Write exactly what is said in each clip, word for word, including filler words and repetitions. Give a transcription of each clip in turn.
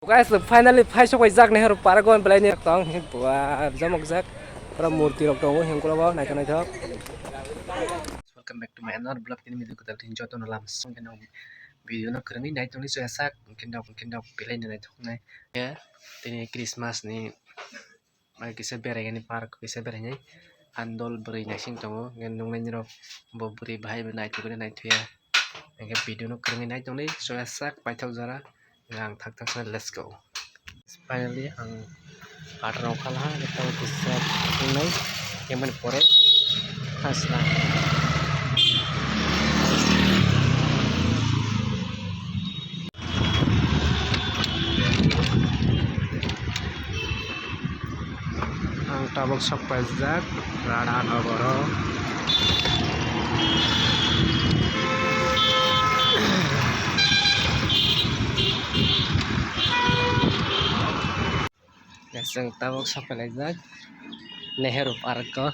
Guys, finally phai sok jak Nehru Park o, belai ni tong hi bua jamok jak. Pura murti rok tongo hingkula bo naithok naithok. Welcome back to my another vlog. Tini video kwtal tini joto no lam song khe nong video no kwrwngwi naithok ni soya sak khe nong khe nong belai ni naithok nai. Ya, tini Christmas ni Mai kisa berai gani park kisa berai nai. Andol bwrwi naising tongo, hwnkhe nuknai nirok bo bwrwi bahai bo naithok nai naithoya. Hwnkhe video no kwrwngwi nai tongdi, soya sak paithak jora. Hwnkhe ang thak thak sa let's go. Finally ang patharao khala ha, hwnkhe tamo kisa thungnai, hwnkhe mani pore thasna. Ang tabuk sok paijak Radha Nogoro. Chwng tabuk sok paijak Nehru Park o.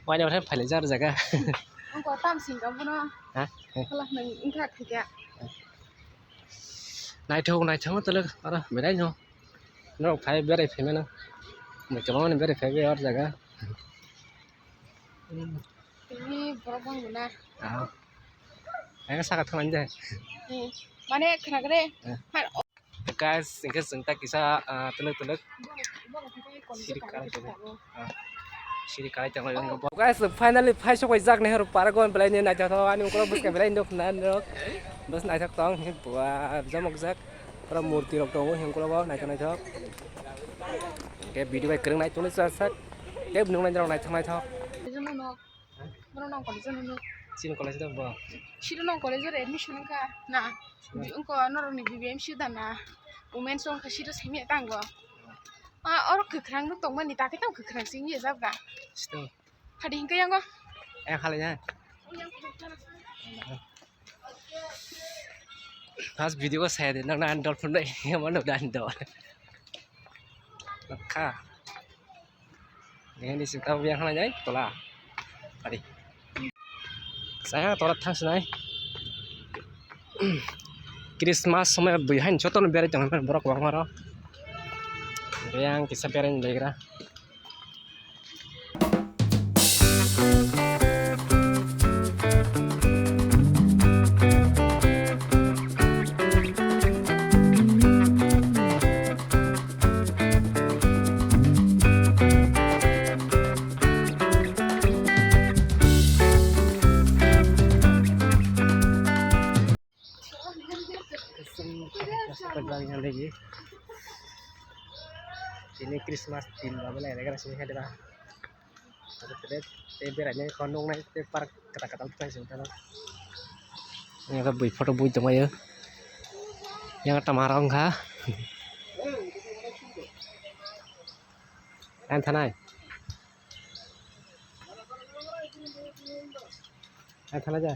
Waini wathai phailaijak o jaga. Wngkha tam singkha bono. Ha? Kholak nang wngkha thikya. Naithok naithok tole oro belai no. Norok phai berai phaimano. Mai kwbangma ni berai phaibai o jaga. Tini borok bangbo na. Ah. Ang saka thangani de. Hmm. Mane khna kre. Eh. Guys, hingke chwng ta kisa, ah, twlwk twlwk. Siri kalai tongo. Ah, siri kalai tongo. Guys, finally phai sok jak Nehru Park o, belai ni naithok ani ukulok bwskang belai nuk na nuk. Bwswk naithok tong, hing bua jamok jak. Pura murti rok tongo, hing ukulok o naithok naithok. Hingke video bai kwrwng nai tongwi sak sak. Tei nung nai rok naithok naithok. Bono nong college o nung. Chini college da bo? Siro nong college o admission wngkha na. Hmm. Wngkha norokni B B M C da na. Women song kha siro simi tango. Ah, oro kwkhwrang nuk tongmani, ta khe tamo kwkhwrang simi jabra. Sito. Hadi hingke yango. Eh, halai ya. First video ko saya de, nang na andol phun dai, yang mana udah andol. Kha. Ini sing tahu yang halai jai, tola. Tadi. Saya tola thang sinai. Christmas somoy bui hain jotono berai tongo borok kwbangma rok. Yang kisa berai legra. Chini Christmas din ba belai alegra sini hai deba. Tei berai nai kho nung nai tei park kwtal kwtal tei sini tamo. Yang bui photo bui tongmai o. Yang tama rong kha. Ang thanai. Ang thanai ja.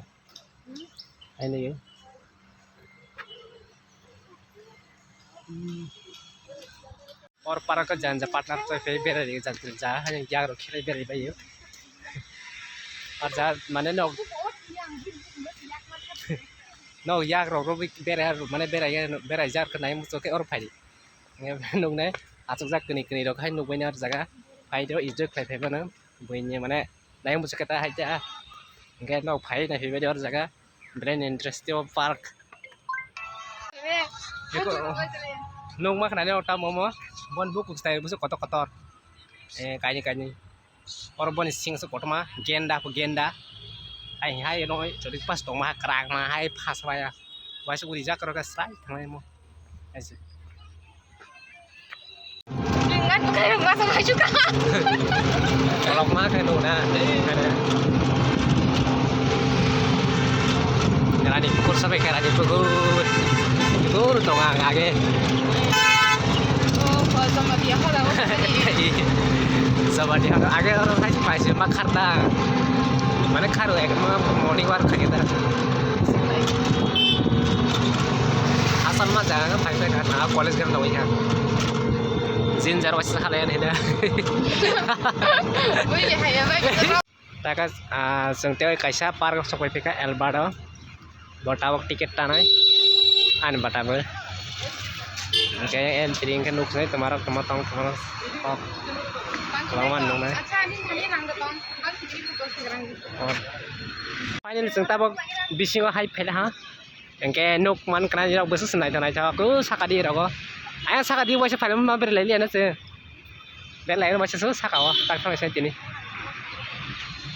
Aini. Or park o janja partner toi phai berai ja ja hai yak rok khe berai bai o. Ar ja mane nok nok yak rok rw berai mane berai berai jar khe nai muchung khe or phai. Nuknai achukjak kwnwi kwnwi rok hai nukbaini or jaga phai enjoy khlai phai mano buini mane nai muchung khe ta hai ta hingke nok phai nai phai baidi or jaga belai ni interesting o park. Nukma khna nai o tamo mo bon bukukstai busu kotor kotor kaini kaini. Oro boni sing se kotorma genda po genda. Hai hai no chori pas tongma kwrang ma hai phas maya. Waisa uri jak rok srai thanglai mo. Hai se. Ngat kai rok masa maju ka. Kolok ma kai no na. Rani pukur sabai kai rani pukur. Pukur tong ang age. Oh, oh, sama dia kalau. Sama dia kalau age orang hai paisi ma kharda. Mane kharu ek ma morning walk khai da. Asal ma jaga phai phai kha college gan doi kha. Jin jar wasi halai ne da. Ui hai ya bai. Taka, ah, chwng tei kaisa park o sokpai phikha Albert o. Bo tabuk ticket tanai. Ani bata bo. Hingke entry hingke nuknai tomarok toma tong toma kok kwbangma nuknai. Acha, ani thani rang da tong. Ang sini ko ko rang. Oh. Finally, chwng tabok bisingo hai phela ha. Hingke nuk man kana rok bwswk se naithok naithok. Ko saka di rogo. Aya saka di waisa phela ma berlai liya na se. Berlai waisa se saka o. Tak thang sai tini.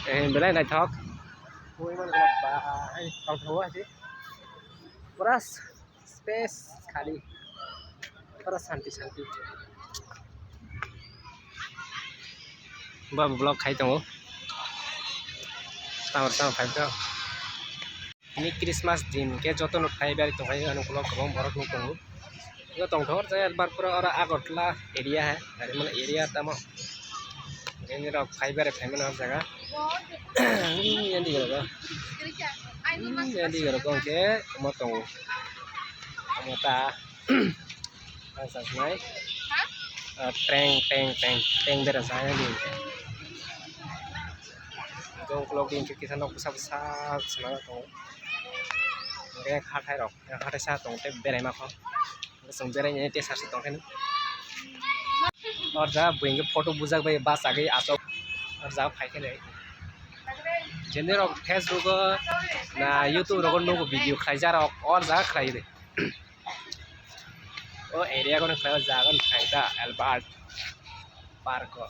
Eh, belai naithok. Ui man ba. Hai tong tong wa si. Pura space khali. Pura santi santi. Ba vlog khai tongo. Tamar tamar khai tongo. Ini Christmas din ke joto no khai bari tong khai ano vlog kwbang borok no tongo. Yo tong thor jai bar pura ora Agartala area hai. Dari mana area tamo. Ini rok khai bari khai mana jaga. Yang di garo. Yang di garo kong ke mo tongo. Mo ta. Ang sa sinai. Ah, prank, prank, prank, prank bera sa yang di. Jong vlog din kisa nok bwsa bwsa swnam tongo. Hingke hathai rok, hathai sa tongo tei berai ma kho. Chwng berai ni tei sasi tong khe. Or jaga buini photo bujak bai bachagwi aswk. Or jaga phai khe le. Jeni rok Facebook o na YouTube rogo nugo video khlaijak rok or jaga khlai de. O area kono khlai o jaga no khlai ta Albert Park o.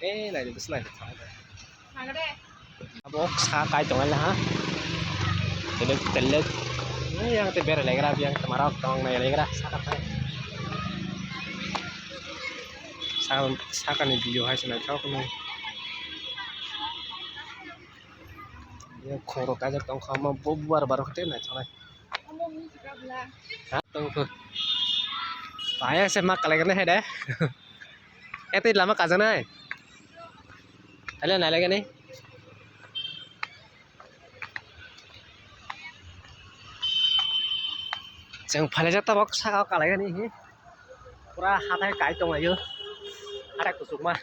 Eh, nai de, bwswk nai de. Abo sa kai tongo le ha. Telek telek. Yang te bera legra yang te marok tong nai legra saka thai. Saka saka ni video hai se naithok no. Yang khoro kaijak tong kha ma bo bubar barok te naithok nai. Ha tong kho. Paya se ma kalai gane hai de. Ete lama kajanai. Tale nai lagani. Chwng phalajak tabok saka o kalaigani hi. Pura hathai kai tonglaio. Hathai kuchukma.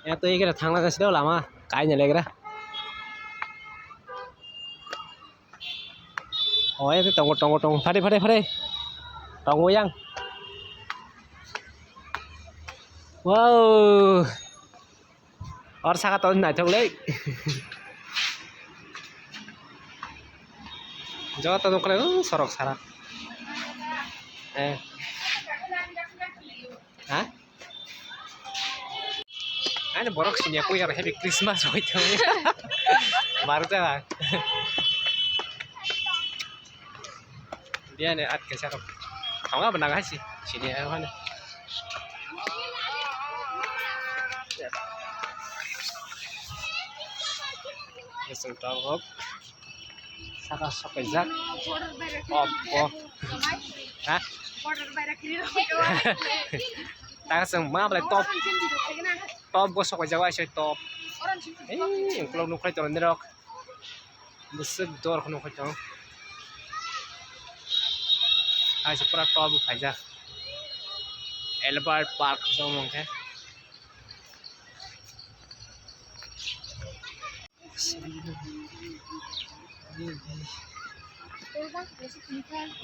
Ya twi khe thangna khe sida lama kai ni legra. Oh, ya tongo, tongo, tongo. Phade, phade, phade. Tongo yang. Wow. Or saka to naithok le. Joto nukle, uh, sorok sara. Eh. Ha? Ani borok sini aku yang happy Christmas hoy to. Baru ta. Dia ne at kesa ko. Tama benang hai si. Sini ayo hane. Esok tawok. Saka sokaijak. Top bo. Ha? Taka seng ma belai top. Top bo sokaijak waisa top. Ei, ukulok nukhai tong nirok. Bwswk dor kheno khaitong. Hai se pura top bo phaijak. Albert Park se omo khe.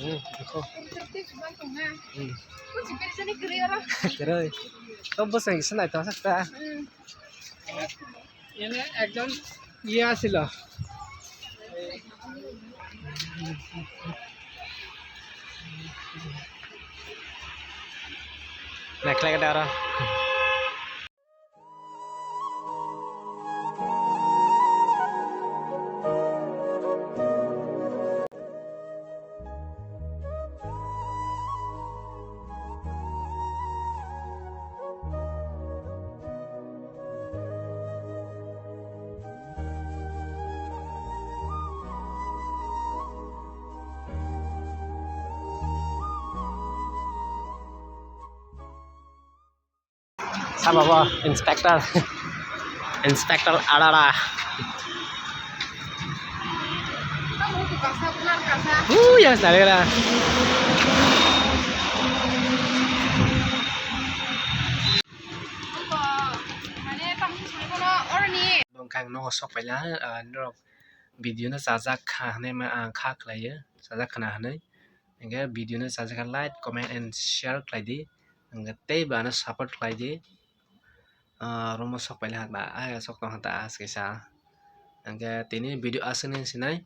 Hmm, dekho. Hmm. Kwrwi. To bwswng se naithok sakta. Hmm. Ene ekjon iye asilo. Naikhlai khe da aro. Sabo bo inspector, inspector Adara. Ui, yang sana kira. Bongkang no sok paila, ah, norok video no chajak kha hinwi ma ang kha khlaio, chajak khna hinwi. Hwnkhe video no chajak kha like, comment and share khlai di. Hwnkhe teibo ano support khlai di. Ah, room o sok paila ba, ai sok tong ta as kaisa. Hwnkhe tini video aswk ni sinai.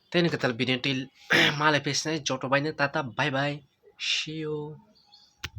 Tei ni kwtal video til malai phi sinai joto bai no tata bye bye. See you.